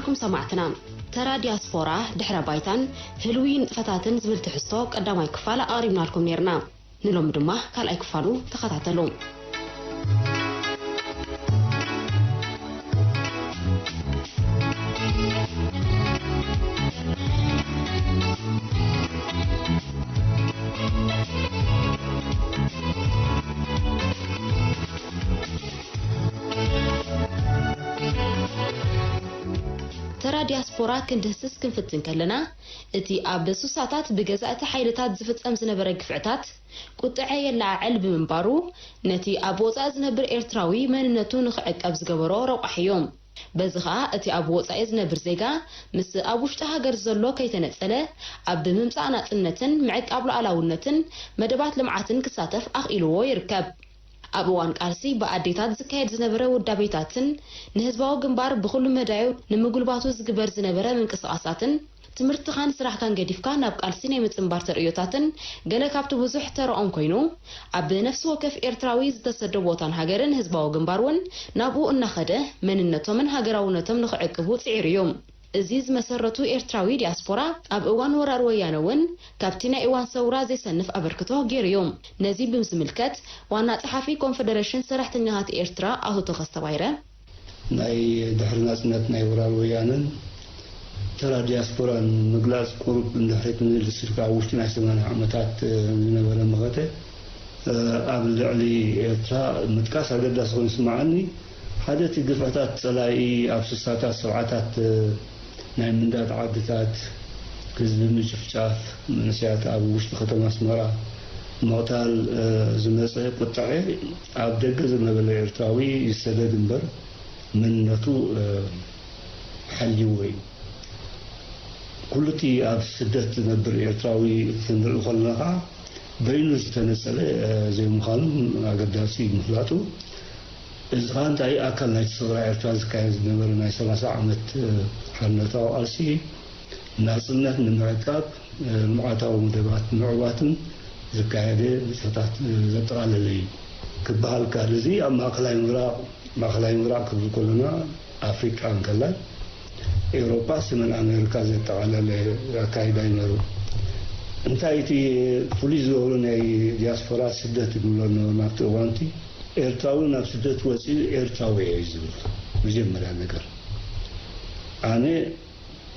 ኩም ሰማዕትና፣ ተራ ዲያስፖራ ድሕረ ባይታን ህልዊ ንጥፈታትን ዝብል ትሕዝቶ ቀዳማይ ክፋል ኣቕሪብናልኩም ነይርና። ንሎሚ ድማ ካልኣይ ክፋሉ ተኸታተሉ። ተራ ዲያስፖራ ክንድህስስ ክንፍትን ከለና፣ እቲ ኣብ ሱሳታት ብገዛእቲ ሓይልታት ዝፍጸም ዝነበረ ግፍዕታት፣ ቁጥዐ የለዓዕል ብምንባሩ፣ ነቲ ኣብ ወጻኢ ዝነብር ኤርትራዊ መንነቱ ንኽዕቀብ ዝገበሮ ረቋሒ እዩ። በዚ ኸኣ፣ እቲ ኣብ ወጻኢ ዝነብር ዜጋ፣ ምስ ኣብ ውሽጢ ሃገር ዘሎ ከይተነጸለ፣ ኣብ ምምጻእ ናጽነትን ምዕቃብ ሉዓላውነትን መደባት ልምዓትን ክሳተፍ ኣኽኢልዎ ይርከብ። ኣብ እዋን ቃልሲ ብኣዴታት ዝካየድ ዝነበረ ውዳቤታትን ንህዝባዊ ግንባር ብኹሉ መዳዩ ንምጉልባቱ ዝግበር ዝነበረ ምንቅስቓሳትን ትምህርትኻን ስራሕካን ገዲፍካ ናብ ቃልሲ ናይ ምጽንባር ተርእዮታትን ገለ ካብቲ ብዙሕ ተረኦም ኮይኑ፣ ኣብ ነፍሲ ወከፍ ኤርትራዊ ዝተሰዶ ቦታን ሃገርን ህዝባዊ ግንባር እውን ናብኡ እናኸደ መንነቶምን ሃገራውነቶም ንኽዕቅቡ ጽዒሩ እዩ። እዚ ዝመሰረቱ ኤርትራዊ ዲያስፖራ ኣብ እዋን ወራር ወያነ እውን ካብቲ ናይ እዋን ሰውራ ዘይሰንፍ ኣበርክቶ ገይሩ እዩ። ነዚ ብዝምልከት ዋና ጸሓፊ ኮንፈደሬሽን ሰራሕተኛታት ኤርትራ ኣቶ ተኸስተ ባይረ፣ ናይ ድሕሪ ናጽነት ናይ ወራር ወያነን ተራ ዲያስፖራን ምግላጽ ቁሩብ ንድሕሪት ምልስ ኢልካ ኣብ ውሽጢ ናይ ሰማንያ ዓመታት ዝነበረ መኸተ ኣብ ልዕሊ ኤርትራ ምጥቃስ ኣገዳሲ ኮይኑ ይስምዓኒ። ሓደ እቲ ግፍዕታት ጸላኢ ኣብ ስሳታት ሰብዓታት ናይ ምንዳድ ዓድታት፣ ህዝቢ ምጭፍጫፍ፣ መንእሰያት ኣብ ውሽጢ ከተማ ኣስመራ ምቕታል ዝመጸ ቁጥዐ ኣብ ደገ ዝነበረ ኤርትራዊ ይሰደድ እምበር መንነቱ ሓልይዎ እዩ። ኩሉ እቲ ኣብ ስደት ዝነብር ኤርትራዊ ክንርኢ ከለና ከዓ በይኑ ዝተነጸለ ዘይምዃኑ ኣገዳሲ እዩ ምፍላጡ። እዚ ከዓ እንታይ ኣካል ናይቲ ሰውራ ኤርትራ ዝካየድ ዝነበረ ናይ ሰላሳ ዓመት ሓርነታዊ ቃልሲ ናጽነት ንምዕቃብ ልምዓታዊ መደባት ምዕዋትን ዝካየደ ንጥፈታት ዘጠቓለለ እዩ ክበሃል ይከኣል። እዚ ኣብ ማእከላይ ምብራቕ፣ ማእከላይ ምብራቕ ክብል ከለና ኣፍሪቃ እንከላይ ኤውሮጳ፣ ሰሜን ኣሜሪካ ዘጠቓለለ ኣካይዳ እዩ ነይሩ። እንታይ እቲ ፍሉይ ዝገብሮ ናይ ዲያስፖራ ስደት ንብሎ ነበርና ኣብቲ እዋንቲ? ኤርትራዊ ናብ ስደት ወፂኡ ኤርትራዊ እየ እዩ ዝብል። መጀመርያ ነገር ኣነ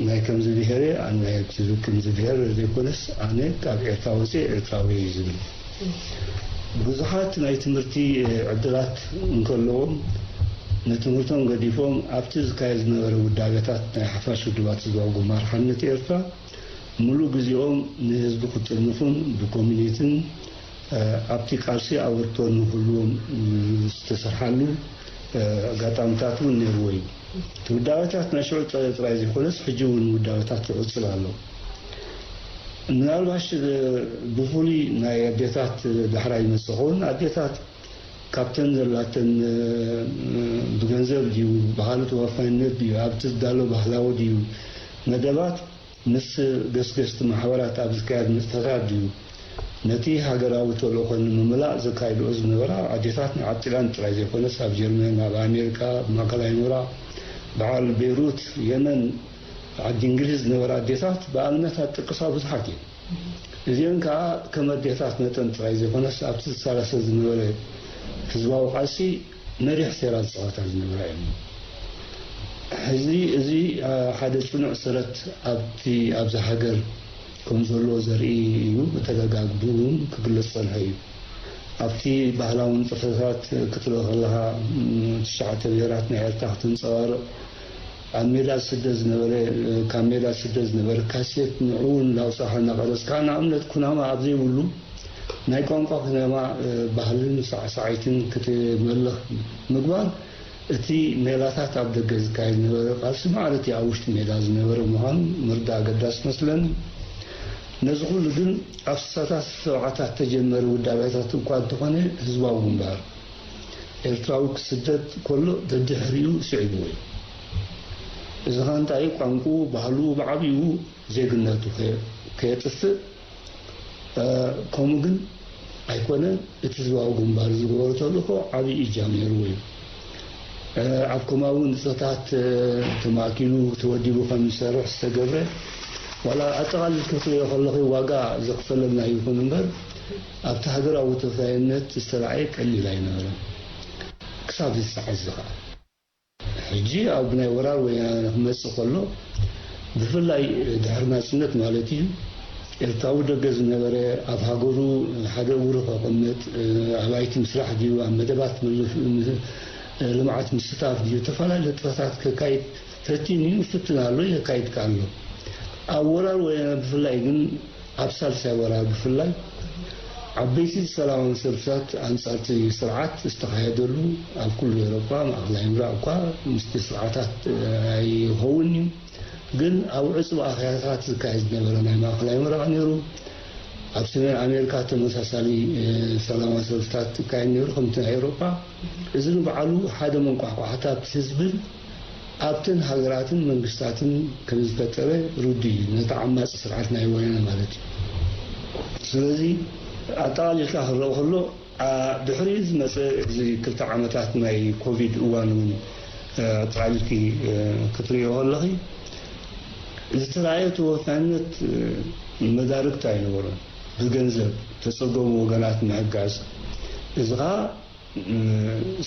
ናይ ከምዚ ብሄር እየ፣ ኣነ ናይ ከምዚ ብሄር ዘይኮነስ ኣነ ካብ ኤርትራ ወፂኡ ኤርትራዊ እየ እዩ ዝብል። ብዙሓት ናይ ትምህርቲ ዕድላት እንከለዎም ንትምህርቶም ገዲፎም ኣብቲ ዝካየድ ዝነበረ ውዳቤታት ናይ ሓፋሽ ውድባት ህዝባዊ ግንባር ሓርነት ኤርትራ ምሉእ ግዜኦም ንህዝቢ ክጥርንፉን ብኮሚኒቲን ኣብቲ ቃልሲ ኣበርክቶ ንክህልዎም ዝተሰርሓሉ ኣጋጣሚታት እውን ነይርዎ እዩ። እቲ ውዳበታት ናይ ሽዑ ጥራይ ዘይኮነስ ሕጂ እውን ውዳበታት ይቕፅል ኣሎ። ምናልባሽ ብፍሉይ ናይ ኣዴታት ዳሕራይ ይመፅእ ኸውን። ኣዴታት ካብተን ዘላተን ብገንዘብ ድዩ፣ ባህሊ ተወፋይነት ድዩ፣ ኣብቲ ዝዳሎ ባህላዊ ድዩ መደባት ምስ ገስገስቲ ማሕበራት ኣብ ዝካየድ ንጥፈታት ድዩ፣ ነቲ ሃገራዊ ተልእኾ ንምምላእ ዘካይድኦ ዝነበራ ኣዴታት ንዓጢቐን ጥራይ ዘይኮነስ ኣብ ጀርመን፣ ኣብ ኣሜሪካ፣ ኣብ ማእከላይ ምብራቕ፣ በዓል ቤይሩት፣ የመን፣ ዓዲ እንግሊዝ ዝነበራ ኣዴታት ብኣብነት ኣትጠቅሳ ብዙሓት እየን። እዚአን ከዓ ከም ኣዴታት መጠን ጥራይ ዘይኮነስ ኣብቲ ዝሳላሰል ዝነበረ ህዝባዊ ቃልሲ መሪሕ ሴራ ዝፃወታ ዝነበራ እየን። ሕዚ እዚ ሓደ ፅኑዕ ሰረት ኣብቲ ኣብዛ ሃገር ከም ዘሎ ዘርኢ እዩ። ብተደጋግቢ እውን ክግለፅ ፀንሐ እዩ። ኣብቲ ባህላዊ ንጥፈታት ክትርኢ ከለኻ ትሽዓተ ብሄራት ናይ ኤርትራ ክትንፀባርቕ ኣብ ሜዳ ስደት ዝነበረ ካብ ሜዳ ስደት ዝነበረ ካሴት ንዕኡ እናውፃእኻ እናቐረፅካ ንኣብነት ኩናማ ኣብ ዘይብሉ ናይ ቋንቋ ኩናማ ባህልን ሳዕሳዒትን ክትመልኽ ምግባር እቲ ሜላታት ኣብ ደገ ዝካየድ ዝነበረ ቃልሲ ማዕረ እቲ ኣብ ውሽጢ ሜዳ ዝነበረ ምዃኑ ምርዳእ ኣገዳሲ መስለኒ። ነዚ ኩሉ ግን ኣብ ስሳታት ሰብዓታት ተጀመረ ውዳቤታት እኳ እንተኾነ ህዝባዊ ግንባር ኤርትራዊ ክስደድ ከሎ ደድሕሪኡ ስዒብዎ እዩ። እዚ ኸኣ እንታይ እዩ? ቋንቁኡ፣ ባህሉ፣ ብዓብይኡ ዜግነቱ ከየ- ከየጥፍእ፣ እ፣ ከምኡ ግን ኣይኮነን። እቲ ህዝባዊ ግንባር ዝገበሮ ተልእኮ ዓብዪ እጃም ነይርዎ እዩ። ኣብ ከምኡ እውን ንጥፈታት ተማእኪሉ ተወዲቡ ከም ዝሰርሕ ዝተገብረ፣ ዋላ ኣጠቓሊል ክትሪኦ ከለኺ ዋጋ ዘኽፈለልና ይኹን እምበር፣ ኣብቲ ሃገራዊ ተወፋይነት ዝተራእየ ቀሊል ኣይነበረን። ክሳብ ዝሰዓዝ ዝኸዓ ሕጂ ኣብ ናይ ወራር ወያነ ክመጽእ ከሎ፣ ብፍላይ ድሕሪ ናጽነት ማለት እዩ፣ ኤርትራዊ ደገ ዝነበረ ኣብ ሃገሩ ሓደ እግሩ ከቐምጥ፣ ኣባይቲ ምስራሕ ድዩ፣ ኣብ መደባት ልምዓት ምስታፍ ድዩ፣ ዝተፈላለዩ ንጥፈታት ከካይድ ፈቲኑ እዩ፣ ይፍትን ኣሎ፣ የካይድ ከኣ ኣሎ። ኣብ ወራር ወያነ ብፍላይ ግን ኣብ ሳልሳይ ወራር ብፍላይ ዓበይቲ ሰላማዊ ሰልፍታት ኣንጻር እቲ ስርዓት ዝተኻየደሉ፣ ኣብ ኩሉ ኤውሮጳ፣ ማእከላይ ምብራቕ እኳ ምስቲ ስርዓታት ኣይኸውን እዩ፣ ግን ኣብ ዕጹብ ኣኼባታት ዝካየድ ዝነበረ ናይ ማእከላይ ምብራቕ ነይሩ። ኣብ ሰሜን ኣሜሪካ ተመሳሳሊ ሰላማዊ ሰልፍታት ይካየድ ነይሩ ከምቲ ናይ ኤውሮጳ። እዚ ንባዕሉ ሓደ መንቋሕቋሕታ ኣብቲ ህዝብን ኣብተን ሃገራትን መንግስታትን ከም ዝፈጠረ ርዱእ እዩ፣ ነቲ ዓማጺ ስርዓት ናይ ወያነ ማለት እዩ። ስለዚ ኣጠቓሊልካ ክረኦ ከሎ፣ ድሕሪ ዝመፀ እዚ ክልተ ዓመታት ናይ ኮቪድ እዋን እውን ኣጠቓሊልኪ ክትሪኦ ከለኺ፣ ዝተራእየ ተወፋይነት መዳርግቲ ኣይነበሮን። ብገንዘብ ተፀገሙ ወገናት ምሕጋዝ፣ እዚ ኸዓ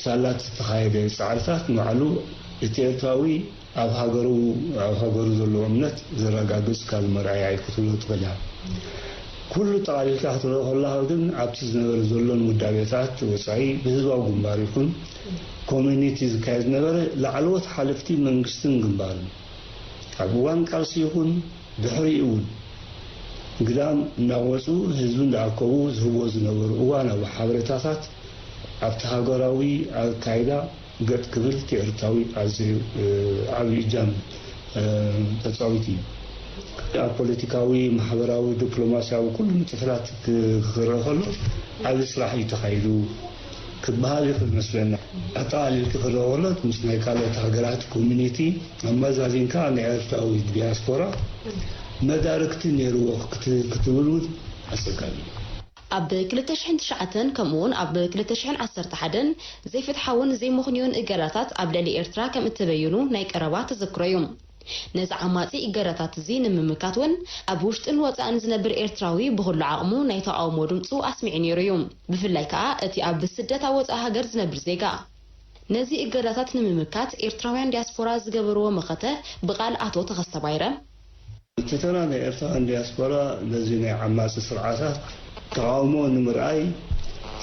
ሳላት ዝተኻየደ ፃዕርታት ንባዕሉ እቲ ኤርትራዊ ኣብ ሃገሩ ኣብ ሃገሩ ዘለዎ እምነት ዘረጋግፅ ካልእ መርኣያ እዩ ክትብሎ ትኽእል ኢኻ። ኩሉ ጠቓሊልካ ክትሪኦ ከለኻ ግን ኣብቲ ዝነበረ ዘሎን ውዳቤታት ወፃኢ ብህዝባዊ ግንባር ይኹን ኮሚኒቲ ዝካየድ ዝነበረ ላዕለዎት ሓለፍቲ መንግስትን ግንባርን ኣብ እዋን ቃልሲ ይኹን ድሕሪኡ እውን ግዳም እናወፁ ህዝቢ እንዳኣከቡ ዝህብዎ ዝነበሩ እዋናዊ ሓበሬታታት ኣብቲ ሃገራዊ ኣካይዳ ገጥ ክብል እቲ ኤርትራዊ ኣዝዩ ዓብዪ እጃም ተፃዊት እዩ። ኣብ ፖለቲካዊ፣ ማሕበራዊ፣ ዲፕሎማስያዊ ኩሉ ንጥፈታት ክረአ ከሎ ዓብዪ ስራሕ እዩ ተኻይዱ ክበሃል ይኽእል መስለና። ኣጠቓሊልኪ ክረአ ከሎ ምስ ናይ ካልኦት ሃገራት ኮሚኒቲ ኣመዛዚንካ ንኤርትራዊ ዲያስፖራ መዳርግቲ ነይርዎ ክትብል እውን ኣፀጋሚ እዩ። ኣብ ክልተ ሽሕን ትሽዓተን ከምኡውን ኣብ ክልተ ሽሕን ዓሰርተ ሓደን ዘይፍትሓውን ዘይምኽንዮን እገዳታት ኣብ ልዕሊ ኤርትራ ከም እተበዩኑ ናይ ቀረባ ተዘክሮ እዩ። ነዚ ዓማጺ እገዳታት እዚ ንምምካት እውን ኣብ ውሽጥን ወጻእን ዝነብር ኤርትራዊ ብኹሉ ዓቕሙ ናይ ተቓውሞ ድምጹ ኣስሚዑ ነይሩ እዩ። ብፍላይ ከኣ እቲ ኣብ ስደት ኣብ ወጻኢ ሃገር ዝነብር ዜጋ። ነዚ እገዳታት ንምምካት ኤርትራውያን ዲያስፖራ ዝገበርዎ መኸተ ብቓል ኣቶ ተኸስተ ባይረ። እቲ ተራ ናይ ኤርትራውያን ዲያስፖራ ነዚ ናይ ዓማጺ ስርዓታት ተቓውሞ ንምርኣይ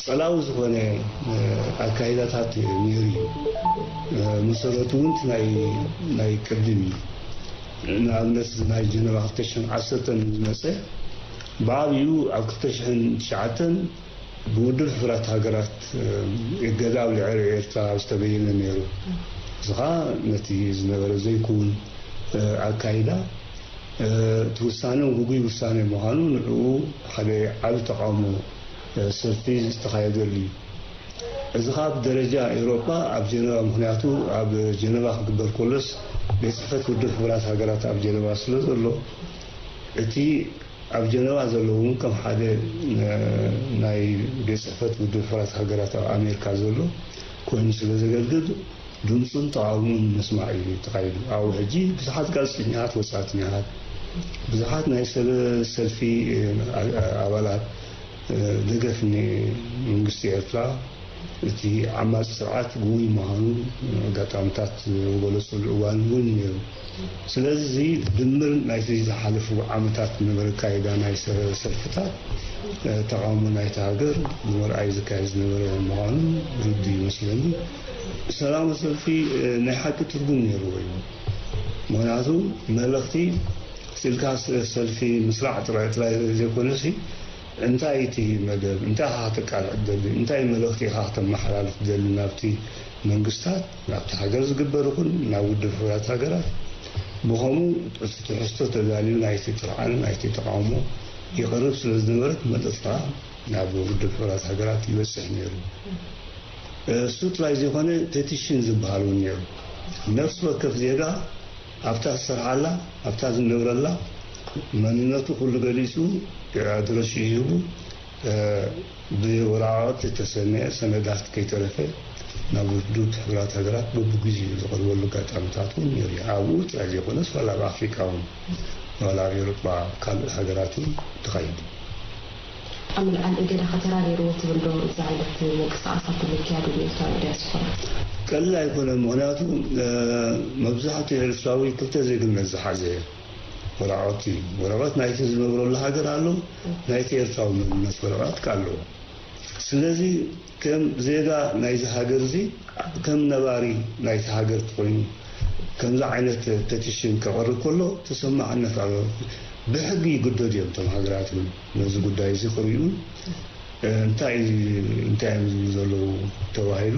ጸላዊ ዝኾነ ኣካይዳታት ነይሩ እዩ። መሰረቱ እውን ናይ ናይ ቅድም እዩ። ንኣብነት ናይ ጀነቫ ክልተ ሽሕን ዓሰርተን ዝመጸ ብዓብዩ ኣብ ክልተ ሽሕን ትሽዓተን ብውድብ ሕቡራት ሃገራት እገዳ ኣብ ልዕሊ ኤርትራ ዝተበየነ ነይሩ። እዚ ኸዓ ነቲ ዝነበረ ዘይክውን ኣካይዳ እቲ ውሳነ እውን ግጉይ ውሳነ ምዃኑ ንዕኡ ሓደ ዓቢ ተቓውሞ ሰልፊ ዝተኻየደሉ እዩ። እዚ ኸዓ ብደረጃ ኤውሮጳ ኣብ ጀነቫ፣ ምኽንያቱ ኣብ ጀነቫ ክግበር ከሎስ ቤት ጽሕፈት ውድብ ሕቡራት ሃገራት ኣብ ጀነቫ ስለ ዘሎ እቲ ኣብ ጀነቫ ዘሎ እውን ከም ሓደ ናይ ቤት ጽሕፈት ውድብ ሕቡራት ሃገራት ኣብ ኣሜሪካ ዘሎ ኮይኑ ስለ ዘገልግል ድምፁን ተቓውሞን ንምስማዕ እዩ ተኻይዱ። ኣብኡ ሕጂ ብዙሓት ጋዜጠኛታት፣ ወጻእተኛታት፣ ብዙሓት ናይ ሰበ ሰልፊ ኣባላት ደገፍ ንመንግስቲ ኤርትራ እቲ ዓማጺ ስርዓት ግጉይ ምዃኑ ኣጋጣምታት ዝገለጸሉ እዋን እውን ነይሩ። ስለዚ እዚ ድምር ናይቲ ዝሓለፉ ዓመታት ዝነበረ ኣካይዳ ናይ ሰልፍታት ተቓውሞ ናይቲ ሃገር ንምርኣይ ዝካየድ ዝነበረ ምዃኑ ርዱእ ይመስለኒ። ሰላማዊ ሰልፊ ናይ ሓቂ ትርጉም ነይርዎ እዩ። ምኽንያቱ መልእኽቲ ስኢልካ ሰልፊ ምስራዕ ጥራይ ጥራይ ዘይኮነሲ እንታይ እቲ መደብ እንታይ ኢኻ ከተቃልዕ ትደሊ እንታይ መልእኽቲ ኢኻ ከተመሓላልፍ ትደሊ ናብቲ መንግስታት ናብቲ ሃገር ዝግበር ይኹን ናብ ውድብ ሕቡራት ሃገራት ብኸምኡ እቲ ትሕዝቶ ተዳልዩ ናይቲ ጥርዓን ናይቲ ተቓውሞ ይቐርብ ስለ ዝነበረ እቲ መልእኽቲ ከዓ ናብ ውድብ ሕቡራት ሃገራት ይበፅሕ ነይሩ። እሱ ጥራይ ዘይኮነ ፔቲሽን ዝበሃል እውን ነይሩ። ነፍሲ ወከፍ ዜጋ ኣብታ ዝሰርሓላ ኣብታ ዝነብረላ መንነቱ ኩሉ ገሊፁ ኣድረሽኡ ሂቡ ብወረቓቕቲ ዝተሰነየ ሰነዳት ከይተረፈ ናብ ውድብ ሕቡራት ሃገራት በብግዜኡ ዝቐርበሉ ኣጋጣሚታት እውን ነይሩ እዩ። ኣብኡ ጥራይ ዘይኮነስ ዋላ ኣብ ኣፍሪቃ እውን ዋላ ኣብ ኤውሮጳ ካልእ ሃገራት እውን ተኻይዱ። ኣብ ምልዓል እገዳ ኸ ተራ ነይርዎ ትብል ዶ? እዚ ዓይነት ምንቅስቓሳት ብምክያዱ ንኤርትራዊ ዲያስፖራ። ቀሊል ኣይኮነን። ምኽንያቱ መብዛሕትኡ ኤርትራዊ ክልተ ዜግነት ዝሓዘ ወረቐት እዩ። ወረቐት ናይቲ ዝነብረሉ ሃገር ኣሎ፣ ናይቲ ኤርትራዊ መንነት ወረቐት ከ ኣለዎ። ስለዚ ከም ዜጋ ናይዚ ሃገር እዚ ከም ነባሪ ናይቲ ሃገር ተኾይኑ ከምዚ ዓይነት ፐቲሽን ከቕርብ ከሎ ተሰማዕነት ኣሎ። ብሕጊ ይግደዱ እዮም እቶም ሃገራት እውን ነዚ ጉዳይ እዚ ክርእዩን እንታይ እንታይ እዮም ዝብሉ ዘለዉ ተባሂሉ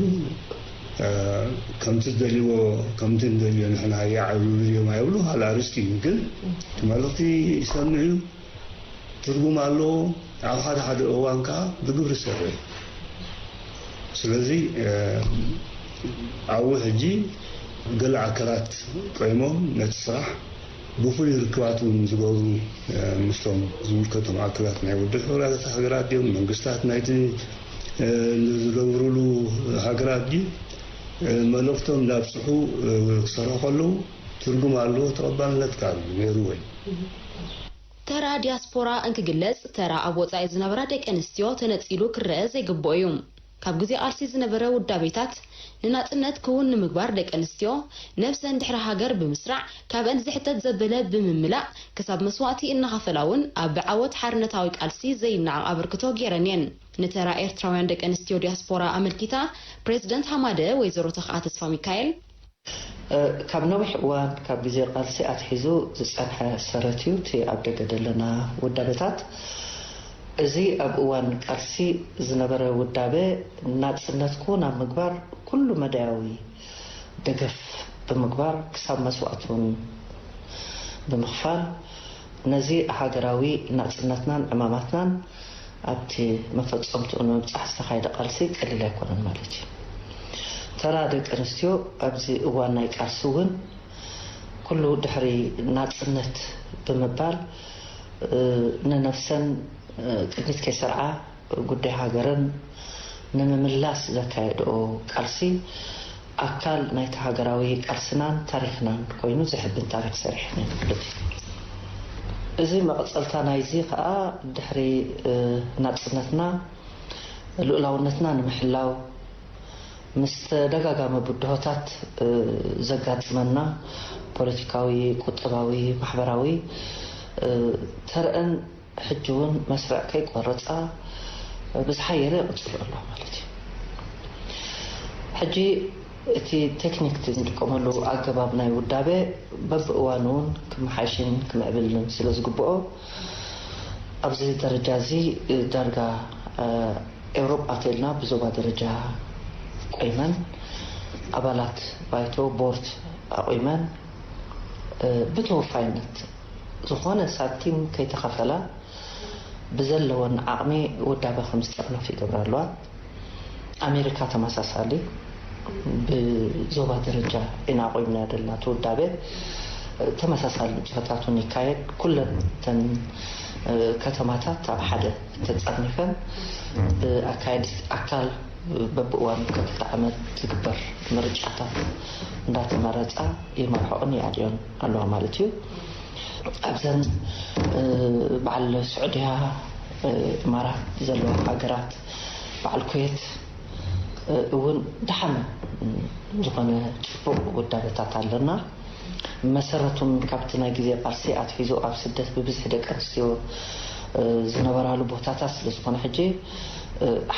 ከምቲ ዝደልይዎ ከምቲ ንደልዮ ንሕና የዕብሉ እዮም ኣይብሉ ካልእ ኣርእስቲ እዩ። ግን እቲ መልእኽቲ ይሰምዕ እዩ። ትርጉም ኣለዎ። ኣብ ሓደ ሓደ እዋን ከዓ ብግብሪ ይሰርሕ እዩ። ስለዚ ኣብኡ ሕጂ ገለ ኣካላት ቆይሞም ነቲ ስራሕ ብፍሉይ ርክባት እውን ዝገብሩ ምስቶም ዝምልከቶም ኣካላት ናይ ውድብ ሕቡራት ሃገራት ድዮም መንግስታት ናይቲ ዝነብሩሉ ሃገራት ድዩ መልእኽቶም እናብፅሑ ክሰርሑ ከለዉ ትርጉም ኣለዎ፣ ተቐባልነት ከዓ ኣሎ ነይሩ ወይ ተራ ዲያስፖራ እንክግለጽ፣ ተራ ኣብ ወጻኢ ዝነበራ ደቂ ኣንስትዮ ተነጺሉ ክረኣ ዘይግብኦ እዩ። ካብ ግዜ ቃልሲ ዝነበረ ውዳቤታት ንናጽነት ክውን ንምግባር ደቂ ኣንስትዮ ነብሰን ድሕሪ ሃገር ብምስራዕ ካብአን ዝሕተት ዘበለ ብምምላእ ክሳብ መስዋእቲ እናኸፈላ እውን ኣብ ዓወት ሓርነታዊ ቃልሲ ዘይነዓቕ ኣበርክቶ ገይረን እየን። ንተራ ኤርትራውያን ደቂ ኣንስትዮ ዲያስፖራ ኣመልኪታ ፕሬዝደንት ሃማደ ወይዘሮ ተኽኣ ተስፋሚካኤል፣ ካብ ነዊሕ እዋን ካብ ግዜ ቃልሲ ኣትሒዙ ዝጸንሐ ሰረት እዩ እቲ ኣብ ደገ ዘለና ውዳበታት። እዚ ኣብ እዋን ቃልሲ ዝነበረ ውዳበ ናጽነት ክውን ኣብ ምግባር ኩሉ መዳያዊ ደገፍ ብምግባር ክሳብ መስዋእቲ እውን ብምኽፋል ነዚ ሃገራዊ ናጽነትናን ዕማማትናን ኣብቲ መፈጸምትኡ ንምብጻሕ ዝተኻየደ ቃልሲ ቀሊል ኣይኮነን ማለት እዩ። ተራ ደቂ ኣንስትዮ ኣብዚ እዋን ናይ ቃልሲ እውን ኩሉ ድሕሪ ናጽነት ብምባል ንነብሰን ቅድሚት ከይሰርዓ ጉዳይ ሃገረን ንምምላስ ዘካየድኦ ቃልሲ ኣካል ናይቲ ሃገራዊ ቃልስናን ታሪኽናን ኮይኑ ዘሕብን ታሪኽ ሰሪሕን እዩ ማለት እዩ። እዚ መቐጸልታ ናይዚ ከኣ ድሕሪ ናጽነትና ልኡላውነትና ንምሕላው ምስ ተደጋጋሚ ብድሆታት ዘጋጥመና ፖለቲካዊ፣ ቁጠባዊ፣ ማሕበራዊ ተረአን ሕጂ እውን መስርዕ ከይቆረፃ ብዝሓየለ ይቕፅል ኣሎ ማለት እዩ። ሕጂ እቲ ቴክኒክ እቲ ንጥቀመሉ ኣገባብ ናይ ውዳበ በብእዋኑ እውን ክመሓይሽን ክምዕብልን ስለ ዝግብኦ ኣብዚ ደረጃ እዚ ዳርጋ ኤውሮጳ ተልና ብዞባ ደረጃ ቆይመን ኣባላት ባይቶ ቦርድ ኣቑመን ብተወፋይነት ዝኾነ ሳንቲም ከይተኸፈላ ብዘለወን ዓቕሚ ውዳበ ከም ዝጥርነፍ ይገብራ ኣለዋ። ኣሜሪካ ተመሳሳሊ ብዞባ ደረጃ ኢና ኣቑምና ዘለና እቲ ውዳበ ተመሳሳሊ ንጥፈታት እውን ይካየድ። ኩለን እተን ከተማታት ኣብ ሓደ ተጠርኒፈን ብኣካየዲ ኣካል በብእዋኑ ክልተ ዓመት ዝግበር ምርጫታት እንዳተመረፃ ይመርሕኦን ይኣልዮን ኣለዋ ማለት እዩ። ኣብዘን በዓል ስዑድያ፣ ኢማራት ዘለዋ ሃገራት፣ በዓል ኩዌት እውን ደሓን ዝኾነ ፅቡቕ ውዳበታት ኣለና። መሰረቱን ካብቲ ናይ ግዜ ቃልሲ ኣትሒዙ ኣብ ስደት ብብዝሒ ደቂ ኣንስትዮ ዝነበራሉ ቦታታት ስለ ዝኾነ ሕጂ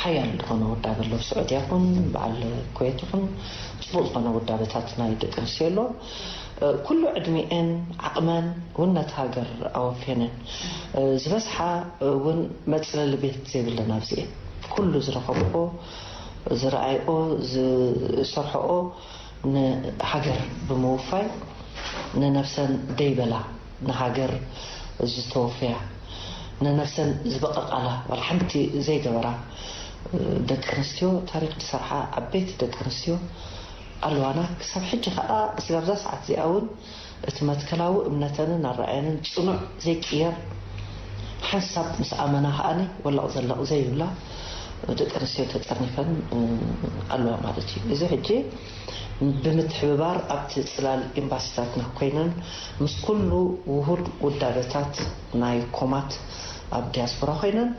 ሓያል ዝኾነ ውዳበ ኣሎ። ስዑድያ ይኹን በዓል ኩዌት ይኹን ፅቡቕ ዝኾነ ውዳበታት ናይ ደቂ ኣንስትዮ ኣሎ። ኩሉ ዕድሚኤን ዓቕመን እውን ነቲ ሃገር ኣወፍየን እየን። ዝበዝሓ እውን መፅለሊ ቤት ዘይብለን ኣብዚ እየን። ኩሉ ዝረኸብኦ፣ ዝረኣይኦ፣ ዝሰርሕኦ ንሃገር ብምውፋይ ንነብሰን ደይበላ ንሃገር ዝተወፈያ ንነብሰን ዝበቐቓላ ዋላ ሓንቲ ዘይገበራ ደቂ ኣንስትዮ ታሪክ ዝሰርሓ ዓበይቲ ደቂ ኣንስትዮ ኣለዋና። ክሳብ ሕጂ ከዓ እስጋብ እዛ ሰዓት እዚኣ እውን እቲ መትከላዊ እምነተንን ኣረኣየንን ፅኑዕ ዘይቅየር ሓንሳብ ምስ ኣመና ከዓኒ ወለቕ ዘለቕ ዘይብላ ደቂ ኣንስትዮ ተጠርኒፈን ኣለዋ ማለት እዩ። እዚ ሕጂ ብምትሕብባር ኣብቲ ጽላል ኤምባሲታትና ኮይነን ምስ ኩሉ ውሁድ ውዳበታት ናይ ኮማት ኣብ ዲያስፖራ ኮይነን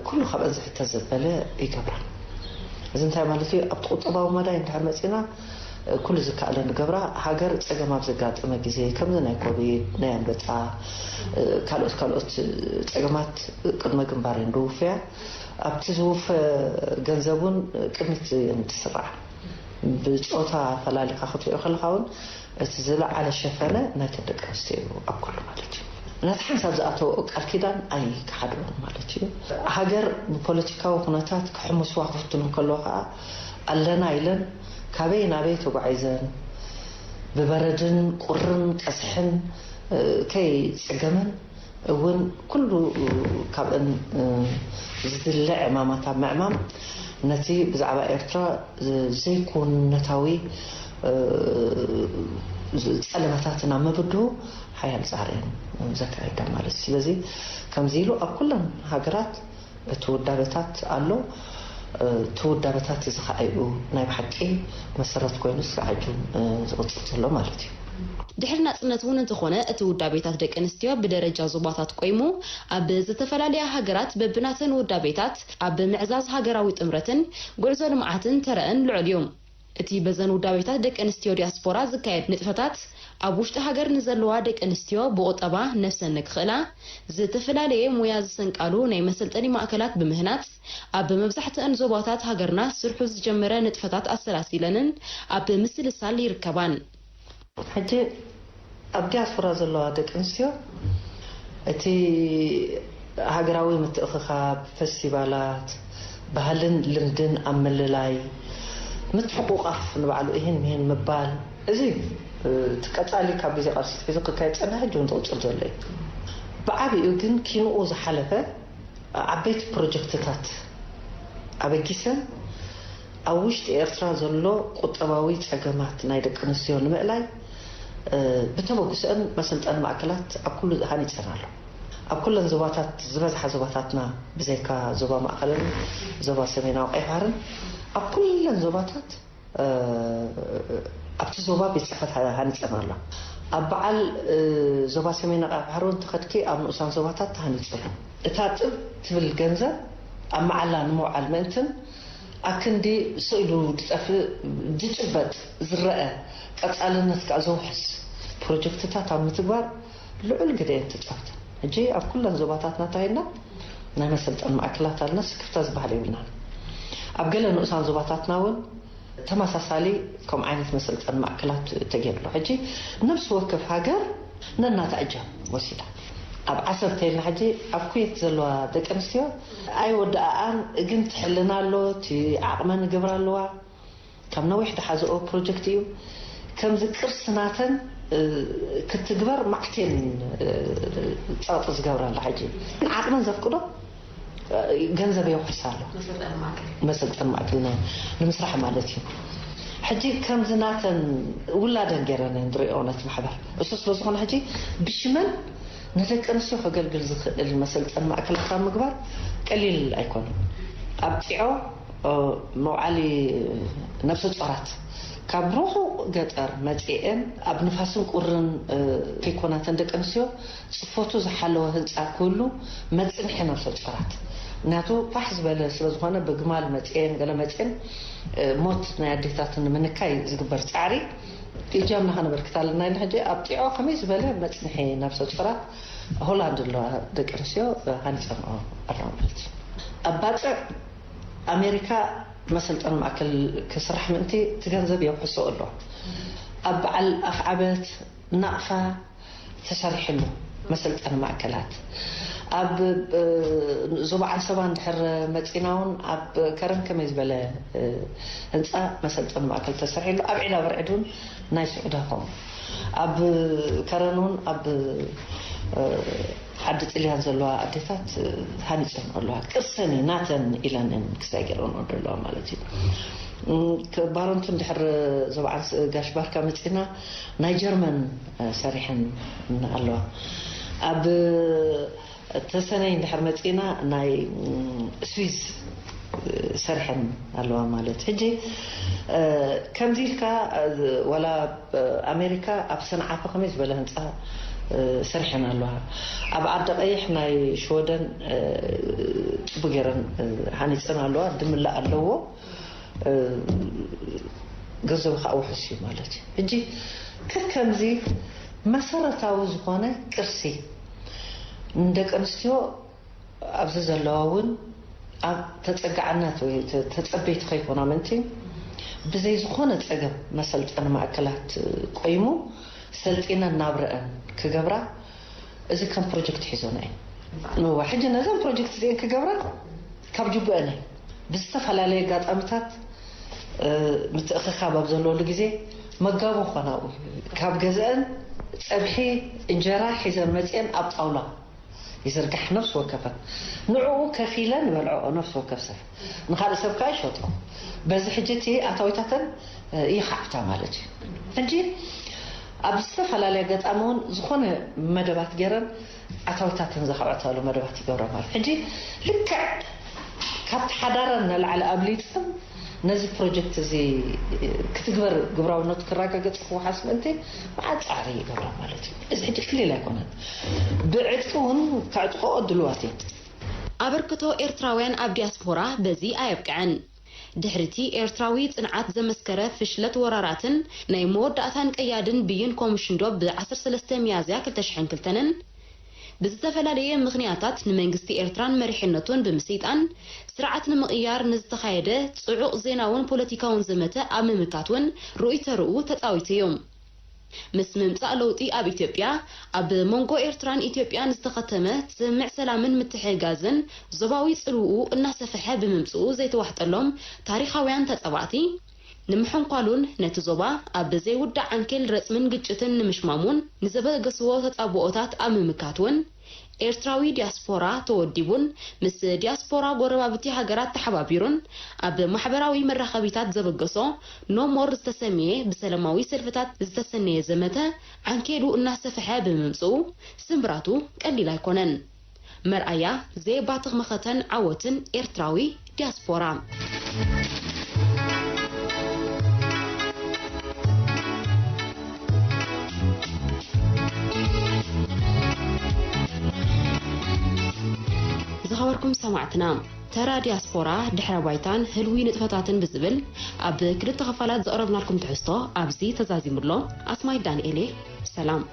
ኩሉ ካብአን ዝሕተ ዘበለ ይገብራ። እዚ እንታይ ማለት እዩ? ኣብቲ ቁጠባዊ መዳይ እንድሕር መፂና ኩሉ ዝከኣለ ንገብራ። ሃገር ፀገም ኣብ ዘጋጠመ ግዜ ከምዚ ናይ ኮቪድ፣ ናይ ኣንበጣ፣ ካልኦት ካልኦት ፀገማት ቅድመ ግንባር እየን ዝውፍያ። ኣብቲ ዝውፈ ገንዘብ እውን ቅድሚት እየን ትስራዓ። ብፆታ ፈላሊኻ ክትሪኦ ከለኻ እውን እቲ ዝለዓለ ሸፈነ ናይተን ደቂ ኣንስትዮ እዩ ኣብ ኩሉ ማለት እዩ። ነቲ ሓንሳብ ዝኣተወኦ ቃል ኪዳን ኣይከሓድኦን ማለት እዩ። ሃገር ብፖለቲካዊ ኩነታት ክሕምስዋ ክፍትኑ ከለዉ ከዓ ኣለና ኢለን ካበይ ናበይ ተጓዒዘን ብበረድን ቁርን ቀስሕን ከይፀገመን እውን ኩሉ ካብአን ዝድለ ዕማማት ኣብ ምዕማም ነቲ ብዛዕባ ኤርትራ ዘይኩነታዊ ፀለመታትና ምብድሁ ሓያል ፃዕሪ ዘካይዳ ማለት እዩ። ስለዚ ከምዚ ኢሉ ኣብ ኩለን ሃገራት እቲ ውዳበታት ኣሎ። እቲ ውዳበታት እዚ ከዓ እዩ ናይ ብሓቂ መሰረት ኮይኑ እስካዕ ሕጂ ዝቕፅል ዘሎ ማለት እዩ። ድሕሪ ናጽነት እውን እንተኾነ እቲ ውዳቤታት ደቂ ኣንስትዮ ብደረጃ ዞባታት ቆይሙ ኣብ ዝተፈላለያ ሃገራት በብናተን ውዳቤታት ኣብ ምዕዛዝ ሃገራዊ ጥምረትን ጉዕዞ ልምዓትን ተረአን ልዑል እዩ። እቲ በዘን ውዳቤታት ደቂ ኣንስትዮ ዲያስፖራ ዝካየድ ንጥፈታት ኣብ ውሽጢ ሃገር ንዘለዋ ደቂ ኣንስትዮ ብቁጠባ ነብሰን ንክኽእላ ዝተፈላለየ ሙያ ዝሰንቃሉ ናይ መሰልጠኒ ማእከላት ብምህናጽ ኣብ መብዛሕትአን ዞባታት ሃገርና ስርሑ ዝጀመረ ንጥፈታት ኣሰላሲለንን ኣብ ምስልሳል ይርከባን። ሕጂ ኣብ ዲያስፖራ ዘለዋ ደቂ ኣንስትዮ እቲ ሃገራዊ ምትእኽኻብ፣ ፈስቲቫላት፣ ባህልን ልምድን ኣብ ምልላይ፣ ምትሕቑቓፍ ንባዕሉ እሂን ምሂን ምባል፣ እዚ እቲ ቀጻሊ ካብ ግዜ ቃልሲ ኣትሒዙ ክካየድ ዝጸንሐ ሕጂ እውን ዝቕጽል ዘሎ እዩ። ብዓቢኡ ግን ኪንኡ ዝሓለፈ ዓበይቲ ፕሮጀክትታት ኣበጊሰን ኣብ ውሽጢ ኤርትራ ዘሎ ቁጠባዊ ጸገማት ናይ ደቂ ኣንስትዮ ንምእላይ ብተበግሶአን መሰልጠኒ ማእከላት ኣብ ኩሉ ሃኒጸን ኣሎ። ኣብ ኩለን ዞባታት ዝበዝሓ ዞባታትና ብዘይካ ዞባ ማእከልን ዞባ ሰሜናዊ ቀይሕ ባሕርን ኣብ ኩለን ዞባታት ኣብቲ ዞባ ቤት ጽሕፈት ሃኒጸን ኣሎ። ኣብ በዓል ዞባ ሰሜን ቀይሕ ባሕሪ እውን ተኸድኪ ኣብ ንኡሳን ዞባታት ተሃኒጹ ኣሎ። እታ ጥብ ትብል ገንዘብ ኣብ መዓላ ንምውዓል ምእንትን ኣክንዲ ስእሉ ዝጠፍእ ዝጭበጥ ዝረአ ቀጻልነት ከኣ ዘውሕስ ፕሮጀክትታት ኣብ ምትግባር ልዑል ግደ እየን ተጻዊተን። ሕጂ ኣብ ኩለን ዞባታትና እንተኸድና ናይ መሰልጠኒ ማእከላት ኣለና፣ ስክፍታ ዝበሃል የብልናን። ኣብ ገለ ንኡሳን ዞባታትና እውን ተመሳሳሊ ከምኡ ዓይነት መሰልጠኒ ማእከላት ተገይሩ ኣሎ። ሕጂ ነብሲ ወከፍ ሃገር ነናታ እጃም ወሲዳ። ኣብ ዓሰብ እንተይልና ሕጂ ኣብ ኩዌት ዘለዋ ደቂ ኣንስትዮ ኣይወዳኣኣን፣ ግን ትሕልና ኣሎ፣ እቲ ዓቕመን ይገብራ ኣለዋ። ካብ ነዊሕ ዝሓዘኦ ፕሮጀክት እዩ። ከምዚ ቅርሲ ናተን ክትግበር ማዕቴን ጸቕጢ ዝገብራ ኣላ። ሕጂ ዓቕመን ዘፍቅዶ ገንዘብ የውሕስ ኣሎ። መሰልጠኒ ማእከል ናይ ንምስራሕ ማለት እዩ። ሕጂ ከምዚ ናተን ውላደን ገይረን እየን ዝሪኦ ነቲ ማሕበር። እሱ ስለ ዝኾነ ሕጂ ብሽመን ንደቂ ኣንስትዮ ከገልግል ዝኽእል መሰልጠኒ ማእከላት ኣብ ምግባር ቀሊል ኣይኮነን። ኣብ ጢዖ መውዓሊ ነብሰ ጾራት ካብ ርሑቕ ገጠር መጺኤን ኣብ ንፋስን ቁርን ከይኮናተን ደቂ ኣንስትዮ ጽፈቱ ዝሓለወ ህንጻ ክህሉ መጽንሒ ነብሰ ጾራት። ምክንያቱ ፋሕ ዝበለ ስለ ዝኾነ ብግማል መጽኤን ገለ መጽኤን ሞት ናይ ኣዴታት ንምንካይ ዝግበር ጻዕሪ እጃምና ከነበርክት ኣለና ኢልና ሕጂ ኣብ ጢዖ ከመይ ዝበለ መጽንሒ ነብሰ ጾራት ሆላንድ ኣለዋ ደቂ ኣንስትዮ ሃኒጸንኦ ኣለዋ ማለት እዩ። ኣብ ባጽዕ ኣሜሪካ መሰልጠኒ ማእከል ክስራሕ ምእንቲ እቲ ገንዘብ የውሕሶ ኣሎ። ኣብ በዓል ኣፍዓበት ናቕፋ ተሰሪሕሉ መሰልጠኒ ማእከላት ኣብ ዞባ ዓንሰባ እንድሕር መፂና እውን ኣብ ከረን ከመይ ዝበለ ህንፃ መሰልጠኒ ማእከል ተሰሪሕሉ ኣብ ዒላ ብርዕድ እውን ናይ ስዑዳ ከምኡ ኣብ ከረን እውን ኣብ ዓዲ ጥልያን ዘለዋ ኣዴታት ሃኒፀን ኣለዋ ቅርሰን እዩ ናተን ኢለን እን ክሳይ ገይረንኦ ዘለዋ ማለት እዩ። ባሮንቱ እንድሕር ዞባ ዓንስ ጋሽ ባርካ መፂና ናይ ጀርመን ሰሪሐን ኣለዋ። ኣብ ተሰነይ እንድሕር መፂና ናይ ስዊዝ ሰርሐን ኣለዋ ማለት። ሕጂ ከምዚ ኢልካ፣ ዋላ ኣሜሪካ ኣብ ሰንዓፈ ከመይ ዝበለ ህንፃ ሰርሐን ኣለዋ። ኣብ ዓዲ ቀይሕ ናይ ሽወደን ፅቡ ገይረን ሃኒፀን ኣለዋ። ድምላእ ኣለዎ። ገንዘቡ ከዓ ውሑስ እዩ ማለት እዩ። ሕጂ ከከምዚ መሰረታዊ ዝኾነ ቅርሲ ንደቂ ኣንስትዮ ኣብዚ ዘለዋ እውን ኣብ ተፀጋዕነት ወይ ተፀበይቲ ከይኮና ምእንቲ ብዘይ ዝኾነ ፀገም መሰልጠኒ ማእከላት ቆይሙ ሰልጢነን ናብረአን ክገብራ እዚ ከም ፕሮጀክት ሒዞና እዩ። እዋ ሕጂ ነዘን ፕሮጀክት እዚአን ክገብራ ካብ ጅቡአን እዩ። ብዝተፈላለየ ኣጋጣሚታት ምትእኽኻብ ኣብ ዘለወሉ ግዜ መጋቡ ኾናኡ ካብ ገዝአን ፀብሒ እንጀራ ሒዘን መፅአን ኣብ ጣውላ ይዝርጋሕ ነፍሲ ወከፈን። ንዕኡ ከፊለን ይበልዕኦ ነፍሲ ወከፍ ሰብ። ንኻልእ ሰብ ከዓ ይሸጥኦ። በዚ ሕጂ እቲ ኣታዊታተን ይኻዕብታ ማለት እዩ። ሕጂ ኣብ ዝተፈላለየ ኣጋጣሚ እውን ዝኾነ መደባት ገይረን ኣታዊታተን ዘኻዕብታሉ መደባት ይገብራ ማለት። ሕጂ ልክዕ ካብቲ ሓዳረን ንላዕሊ ኣብሊፀን ነዚ ፕሮጀክት እዚ ክትግበር ግብራውነቱ ክረጋገፅ ክወሓስ ምእንቲ መዓት ፃዕሪ ይገብራ ማለት እዩ። እዚ ሕጂ ቀሊል ኣይኮነን። ብዕጥቂ እውን ከዕጥቕኦ ድልዋት እዮም። ኣበርክቶ ኤርትራውያን ኣብ ዲያስፖራ በዚ ኣየብቅዐን። ድሕሪቲ ኤርትራዊ ጽንዓት ዘመስከረ ፍሽለት ወራራትን ናይ መወዳእታን ቀያድን ብይን ኮሚሽን ዶብ ብ ዓሰርተ ሰለስተ ሚያዝያ ክልተ ሽሕን ክልተን ብዝተፈላለየ ምኽንያታት ንመንግስቲ ኤርትራን መሪሕነቱን ብምስይጣን ስርዓት ንምቕያር ንዝተኻየደ ጽዑቕ ዜናውን ፖለቲካውን ዘመተ ኣብ ምምካት እውን ርኡይ ተርኡ ተጻዊቱ እዩ። ምስ ምምጻእ ለውጢ ኣብ ኢትዮጵያ፣ ኣብ መንጎ ኤርትራን ኢትዮጵያን ዝተኸተመ ስምምዕ ሰላምን ምትሕግጋዝን ዞባዊ ጽልውኡ እናሰፍሐ ብምምጽኡ ዘይተዋሕጠሎም ታሪኻውያን ተጻባእቲ፣ ንምሕንኳሉን ነቲ ዞባ ኣብ ዘይውዳእ ዓንኬል ረጽምን ግጭትን ንምሽማሙን ንዘበገስዎ ተጻብኦታት ኣብ ምምካት እውን፣ ኤርትራዊ ዲያስፖራ ተወዲቡን ምስ ዲያስፖራ ጎረባብቲ ሃገራት ተሓባቢሩን ኣብ ማሕበራዊ መራኸቢታት ዘበገሶ ኖ ሞር ዝተሰምየ ብሰለማዊ ሰልፍታት ዝተሰነየ ዘመተ ዓንኬሉ እናሰፍሐ ብምምፅኡ ስምብራቱ ቀሊል ኣይኮነን። መርኣያ ዘየባትኽ መኸተን ዓወትን ኤርትራዊ ዲያስፖራ። ዝኸበርኩም ሰማዕትና፣ ተራ ዲያስፖራ ድሕረ ባይታን ህልዊ ንጥፈታትን ብዝብል ኣብ ክልተ ክፋላት ዘቕረብናልኩም ትሕዝቶ ኣብዚ ተዛዚሙ ኣሎ። ኣስማይ ዳንኤል እየ። ሰላም።